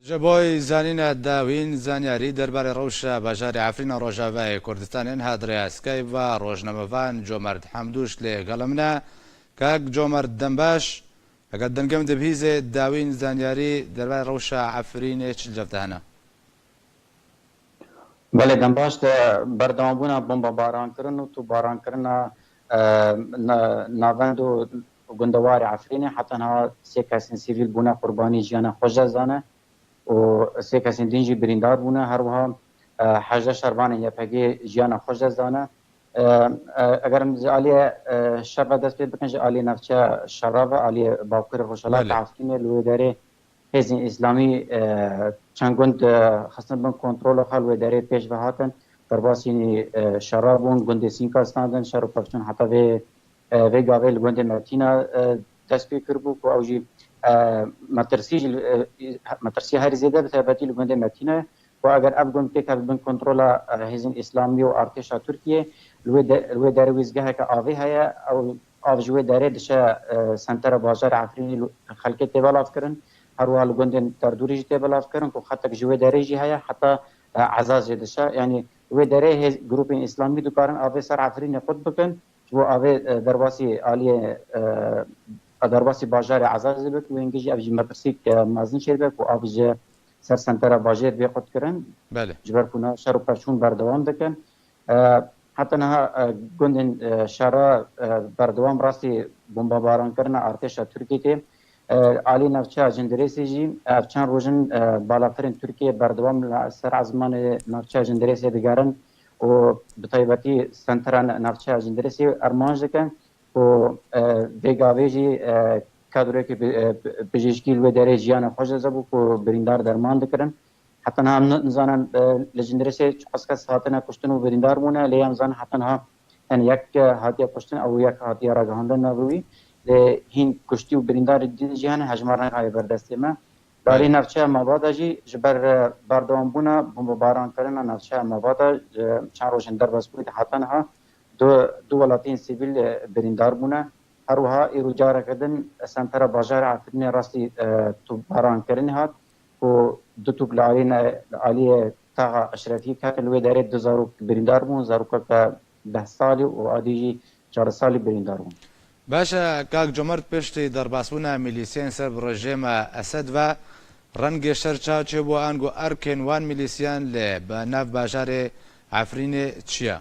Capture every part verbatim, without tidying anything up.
Ji bo zanîna dawîn zanyarî derbarê rewşa bajarê Efrîna Rojavayê Kurdistanê niha di rêya Skype ve rojnamevan Comerd Hemdûş lê gel min e. Kak Comerd, dem baş. Eger dengê min dibihîzê, dawîn zanyarî derbarê rewşa Efrînê çi li cevde hene? Belê, dem baş, te berdewambûna bombebarankirin û topbarankirina, e, na-, navend û gundewarê Efrînê, heta niha sê kesên sivîl bûne qurbanî, jiyana xwe ji dest dane û sê kesên din jî birîndar bûne. Her wiha, e, hejdeh şervanên Y P G jiyana xwe ji dest dane. E, e, eger em ji aliyê, e, şer ve dest pê bikin, ji aliyê navçeya şera ve, aliyê bakurê rojhilatê Belê. Efrînê, li wê derê hêzên îslamî, e, çend gund, e, xistin bin kontrola xwe, li wê derê pêş ve hatin. Derbasî, e, şera bûn, gundê Sînka standin, şer û pevçûn heta vê, e, vê gavê li gundê Metîna, e, dest pê kiribû ku ew jî, e, metirsî jî, e, metirsî herî zêde bi taybetî li gundê Metîna ye. Ku eger ev gund têkeve bin kontrola, e, hêzên îslamî û artêşa Tirkiyê, li wê de-, li wê derê wîzgeheke avê heye, ew av ji wê derê dişe, e, sentera bajarê Efrînê, li xelkê tê belavkirin, her wiha li gundên derdûrî jî tê belavkirin, ku xetek ji wê derê jî heye, heta, e, Ezazê dişe. Yanî wê derê hêz-, grûpên îslamî dikarin avê ser Efrînê qut bikin, ji bo avê, e, derbasî aliyê, e, derbasî bajarê Ezazê bik, wê hingê jî ev jî metirsîk, e, mezin çêdibe ku av ji ser sentera bajêr bê qutkirin. Belê. Ji ber ku niha şer û pevçûn berdewam dikin. E, heta niha, e, gundên, e, şera, e, berdewam rastî bombebaran kirina artêşa Tirkiyê tê. E, alî navçeya Cindirêsê jî, ev çend roj in, e, balafirên Tirkiyê berdewam li ser ezmanê navçeya Cindirêsê digerin û bi taybetî sentera navçeya Cindirêsê armanc dikin. Ku, e, vê gavê jî, e, kadroyekî bi-, e, bi-, bijîşkî li wê derê jiyana xwe ji dest bû ku birîndar derman dikirin. Heta niha em ni-, nizanin, e, li Cindirêsê çiqas kes hatine kuştin û birîndar bûne, lê em zanin heta niha tenê yek, e, hatiye kuştin, ew yek hatiye ragihandin navê wî. Lê hîn kuştî û birîndarî din jî hene, hejmar nehaye ber destê me. Darê Belê. Navçeya Mabada jî ji ber, e, berdewambûna bombebaran kirina navçeya Mabada, e, çend rojên derbas bûyî heta niha du, du welatiyên sivîl, e, birîndar bûne. Her wiha îro careke din sentera bajarê Efrînê rastî, e, topbarankirinê hat ku du top li alî ne-, li aliyê taxa Eşrefî ketin, li wê derê du zarok birîndar bûn, zarokeke deh salî û a dî jî çardeh salî birîndar bûn. Baş e, kak Comerd, piştî derbasbûna milîsiyên ser bi rejîma Esed ve rengê şer çawa çêbû, ango erkên wan milîsiyan li ba-, nav bajarê Efrînê çi ye?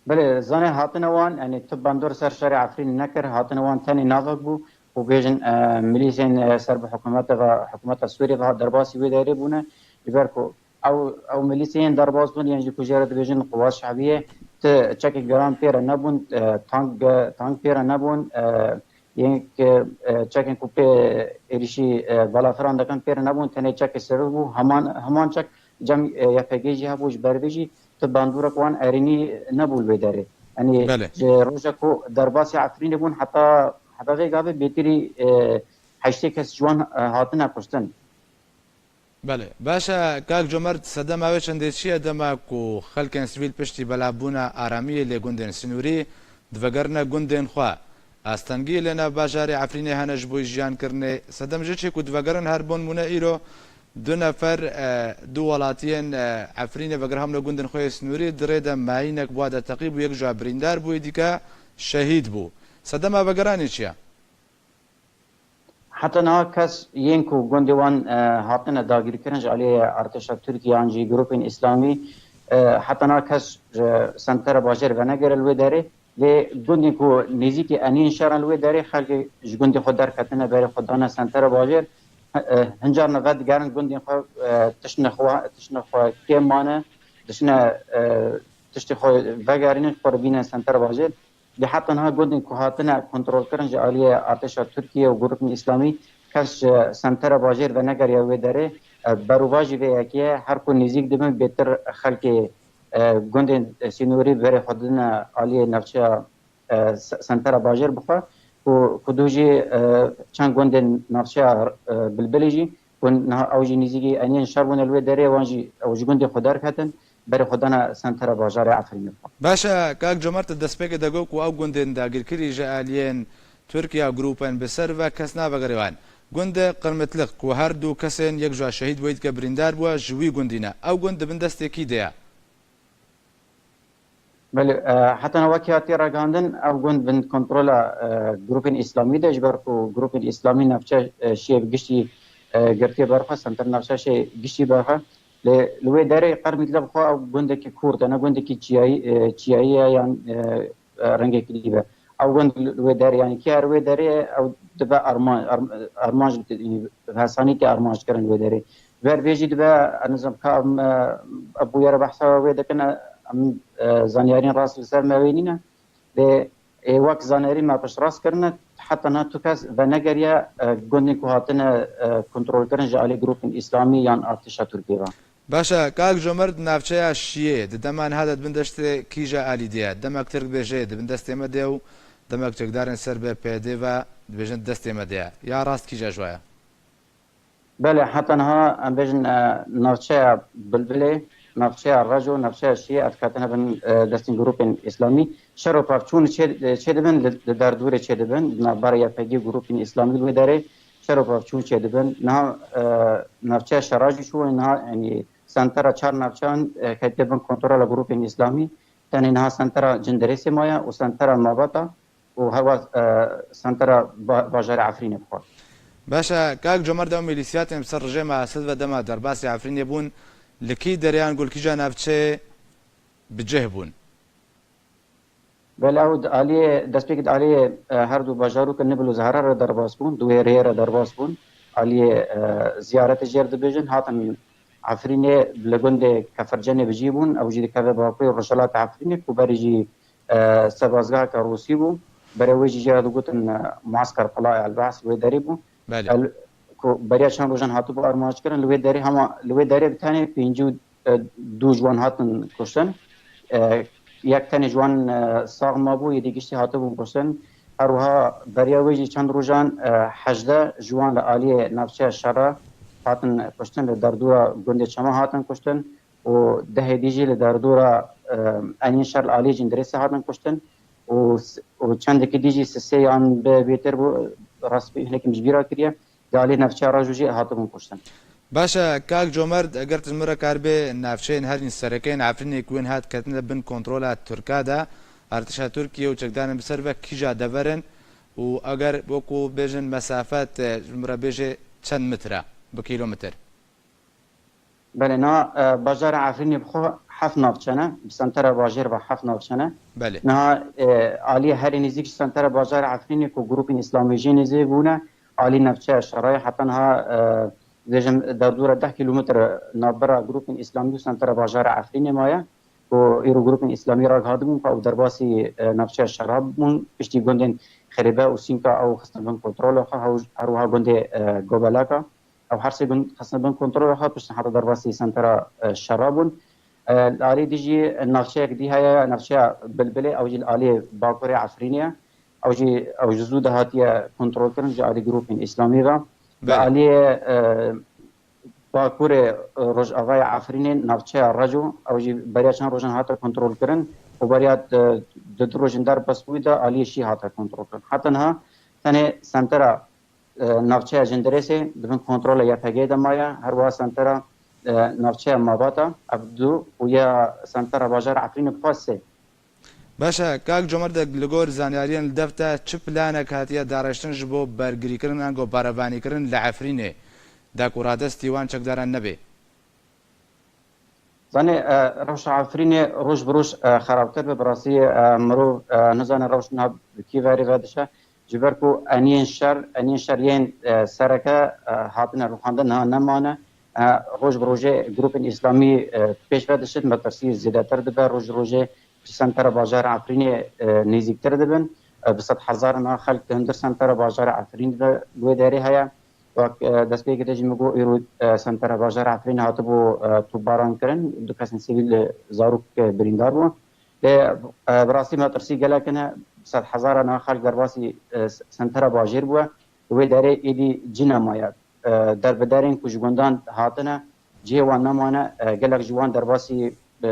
Belê, zanê hatine wan, yanî tu bandor ser şerê Efrînê nekir, hatine wan tenê navek bû û bêjin, e, milîsên, e, ser bi hikûmete ve, hikûmeta Sûriyê ve derbasî wê derê bûne. Ji ber ku ew, ew milîsê yên derbas bûn, yên jî ku jê re dibêjin quwat şebiyê, ti çekê giran pê re nebûn, e, tank, e, tank pê re nebûn, e, yên ku, e, çekên ku pê êrişî, e, balafiran dikin pê re nebûn, tenê çekê sivil bû, heman, heman çek cem, e, Y P G jî hebû, ji ber vê jî ti bandorek wan erênî nebû li wê derê. Yanî Belê. Ji roja ku derbasî Efrînê bûn heta, heta vê gavê bêtirî, e, heştê kes ji wan, e, hatine kuştin. Belê. Baş e, kak Comerd, sedema wê çendê çi ye, dema ku xelkên sivîl piştî belavbûna aramiyê lê gundên sinûrî divegerine gundên xwe? Astengiyê li nav bajarê Efrînê hene ji bo jiyankirinê. Sedem ji çê ku divegerin, her bo nimûne îro du nefer, e, du welatiyên, e, Efrînê veger hamle gundên xwe yê sinûrî di rê de mayînek bi wan de teqî bû, yek ji wan birîndar bû, yê dîke şehîd bû. Sedema vegeranê çi ye? Heta niha kes yên ku gundê wan, e, hatine dagirkirin ji aliyê artêşa Tirkiyê an jî grûpên îslamî, e, heta niha kes ji sentera bajêr venegere li wê derê. Lê gundên ku nêzîkî eniyên şeran li wê derê, xelkê ji gundê xwe derketine, berê xwe dane sentera bajêr, e, hin carna vedigerin gundên xwe, e, tiştine xwe, tiştine xwe kêm mane, dişine, e, tiştê xwe vegerînin, xwe re bînin sentera bajêr. Lê heta niha gundên ku hatine kontrolkirin ji aliyê artêşa Tirkiyê û grûpên îslamî, kes ji sentera bajêr venegeriya wê derê. E, berovajî vê yekê ye, her ku nêzîk dibin, bêtir xelkê, e, gundên sînorî berê xwe didine aliyê navçeya, e, se-, sentera bajêr bixwe, ku, ku du jî, e, çend gundên navçeya, e, Bilbilê jî, ku niha ew jî nêzîkî eniyên şer bûne li wê derê, wan jî ew ji gundê xwe derketin, berê xwe dane sentera bajarê Efrînê. Baş e, kak Comerd, tu destpêkê de got ku ew gundên dagirkirî ji aliyên Tirkiye grûpên bi ser ve kes navegere wan. Gund Qirmitliq ku her du kesên yek ji şehîd wê dike birîndar bûye, ji wî gundî ne. Ew gund di bin destê kî de ye? Belê, e, heta niha wekî hatiye ragihandin, ew gund bin kontrola e, grûpên îslamî de, ji ber ku grûpên îslamî navçe e, şiyê bi giştî e, girtiye ber xwe, senter navçe şiyê giştî ber xwe. Lê li wê derê Qirmitliq bi xwe ew gundekî kurt e, ne gundekî çiyayî, e, çiyayî ye yan e, e, rengekî dî be. Ew gund li wê derê, yanî kî her wê derê ye, ew dibe arma-, arm-, armanc, bi hesanî tê armanckirin wê derê. Ji ber vê jî dibe, ez nizam ka em, e, bûyere behsa wê dikin, em, e, zanyariyên rast li ser me wê nîne. Lê ê wek zanyarî me piştrast kirine, heta niha tu kes venegeriye, e, gundên ku hatine, e, kontrolkirin ji alî grûpên îslamî yan artêşa Tirkiyê ve. Baş e, kak Comerd, navçeya Şiyê di dema niha de di bin destê kîja alî de ye? Demek Tirk dibêje di bin destê me de ye û demek çekdarên ser B P D ve dibêjin di destê me de ye. Ya rast kîja ji wa ye? Belê, heta niha em bêjin, e, navçeya Bilbilê, navçeya Reco, navçeya Şiyê ev ketine bin, e, destên grûpên îslamî. Şer û pevçûn çê, çêdibin, li, li derdorê çêdibin, di navbera Y P G grûpên îslamî li wê derê şer û pevçûn çêdibin. Niha, e, navçeya Şera jî çû, niha, yanî, sentera çar navçeyan, e, ketiye bin kontrola grûpên îslamî. Tenê niha sentera Cindirêsê maye û sentera Mabata û herwa, e, sentera ba-, bajarê Efrînê bi xwe. Baş e, kak Comerd, ew milîsiyatên bi ser rejêma Esed ve dema derbasî Efrînê bûn, li kî derê yan ku li kîja navçeyê bi cih bûn? Belê, ew di aliyê, destpêkê di aliyê, e, her du bajarokên Nibil û Zehra re derbas bûn, di wê rêyê re derbas bûn. Aliyê, e, ziyaretê jê re dibêjin, hatin Efrînê li gundê Kefircenê bi cih bûn, ew jî dikeve bakurê rojhilatê Efrînê, ku berê jî, e, serbazgeheke Rûsî bû. Berê wê jî jê re digotin, e, Muesker Qilay El Behs, wê derê bû. Belê. El, ku beriya çend rojan hatibû armanckirin, li wê derê hema, li wê derê bi tenê pêncî û du ji wan hatin kuştin. E, yek tenê ji wan, e, sax mabû, yê dî giştî hatibûn kuştin. Her wiha beriya wê jî çend rojan, e, hejdeh ji wan li aliyê navçeya Şera hatin kuştin, li derdora gundê Çema hatin kuştin û dehê dî jî li derdora, e, Eniyên Şer li aliyê Cindirêsê hatin kuştin û s-, û çendekî dî jî sisê yan bi bêtir bû, rastî hinekî min ji bîra kiriye. Di alî navçeya Rajû jî hatibûn kuştin. Baş e, kak Comerd, eger tu ji min re karibe navçeyên herî sereke yên Efrînê ku yên hat ketine bin kontrola Tirka de, artêşa Tirkiyê û çekdarên bi ser ve kîja dever in û eger wekû bêjin mesafet, e, ji min re bêje çend metre, bi kîlometre? Belê, niha, e, bajarê Efrînê bi xwe heft navçe ne, bi sentera bajêr ve heft navçe ne. Belê. Niha, e, aliyê herî nêzîk ji sentera bajarê Efrînê ku grûpên îslamî jê nêzîk bûne, alî navçeya Şerayê heta niha, e, dibêjim derdora deh kîlometre navbera grûpên îslamî û sentera bajarê Efrînê maye. Ku îro grûpên îslamî ragihandibûn ku ew derbasî, e, navçeya Şera bûn, piştî gundên Xerîbe û Sînka ew xistin bin kontrola xwe, hew-, her wiha gundê, e, Gobelaka. Ew her sê gund xistin bin kontrola xwe, piştî heta derbasî sentera, e, Şera bûn. E, li alî dî jî navçeyek dî heye, navçeya Bilbilê, ew jî li alî bakurê Efrînê ye. Ew jî, ew ji zû de hatiye kontrolkirin ji alî grûpên îslamî ve. Li Belê. aliyê, e, bakurê, e, rojavayê Efrînê, navçeya Reco, ew jî beriya çend rojan hate kontrolkirin û beriya, e, di du rojên derbas bûyî de aliyê Şî hate kontrolkirin. Heta niha tenê sentera e, navçeya Cindirêsê di bin kontrola Y P G de maye, her wiha sentera, e, navçeya Mabata, ev du û ya sentera bajarê Efrînê bi xwe sê. Baş e, kak Comerd, li gor zanyariyên li def te çi planek hatiye daraştin ji bo bergirîkirin ango barevanîkirin li Efrînê de ku radestî wan çekdaran nebe? Zanê, e, rewşa Efrînê roj bi roj, e, xerabtir be. Bi rastî, e, mirov, e, nizane rewş niha bi kî verî ve diçe. Ji ber ku eniyên şer, eniyên şer yên, e, sereke, e, hatine rûxandin, niha nemane. E, roj bi rojê grûpên îslamî, e, pêş ve diçin, metirsî zêdetir dibe. Roj bi rojê ji sentera bajarê Efrînê, e, nêzîktir dibin. E, bi sed hezar niha xelk di hundir sentera bajarê Efrînê de li wê derê heye. Wek, e, destpêkê de jî min got, îro, e, sentera bajarê Efrînê hatibû, e, topbaran kirin, du kesên sivîl, e, zarok, e, birîndar bûn. Lê, e, bi rastî metirsî gelek hene, sed hezara niha xelk derbasî, e, s-, sentera bajêr bûye. Li wê derê êdî cî nemaye. E, derbiderên ku ji gundan hatine, cihê wan nemane, e, gelek ji wan derbasî, e,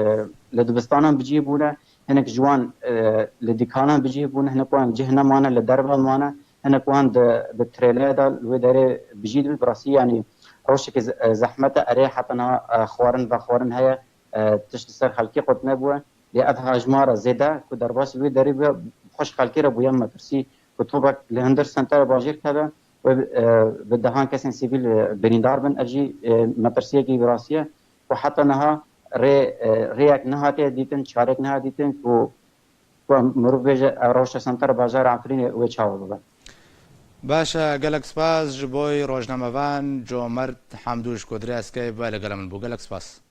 li dibistanan bi cih bûne, hinek ji wan, e, li dîkanan bi cih bûne, hinek wan cih nemane, li derve mane. hinek wan di, bi trêlê de li wê derê bijî dibin. Bi rastî, yanî rewşekî ze-, zehmet e, erê heta niha, e, xwarin vexwarin heye, e, tişt li ser xelkê qut nebûye. Lê ev hejmara zêde ku derbasî wê derê bûye, xweş xelkê re bûye metirsî ku topek li hundir sentera bajêr keve û, e, bi dehan kesên sivîl, e, birîndar bin. Ev jî, e, metirsiyekî bi rastî ye ku heta niha rê, e, rêyek nehatiye dîtin, çarek nehatiye dîtin ku, ku mirov bêje ev rewşa sentera bajarê Efrînê wê çawa bibe. Baş e, gelek spas ji bo rojnamevan Comert Hemdû ji Kodirê Eskey ve li gel min bû. Gelek spas.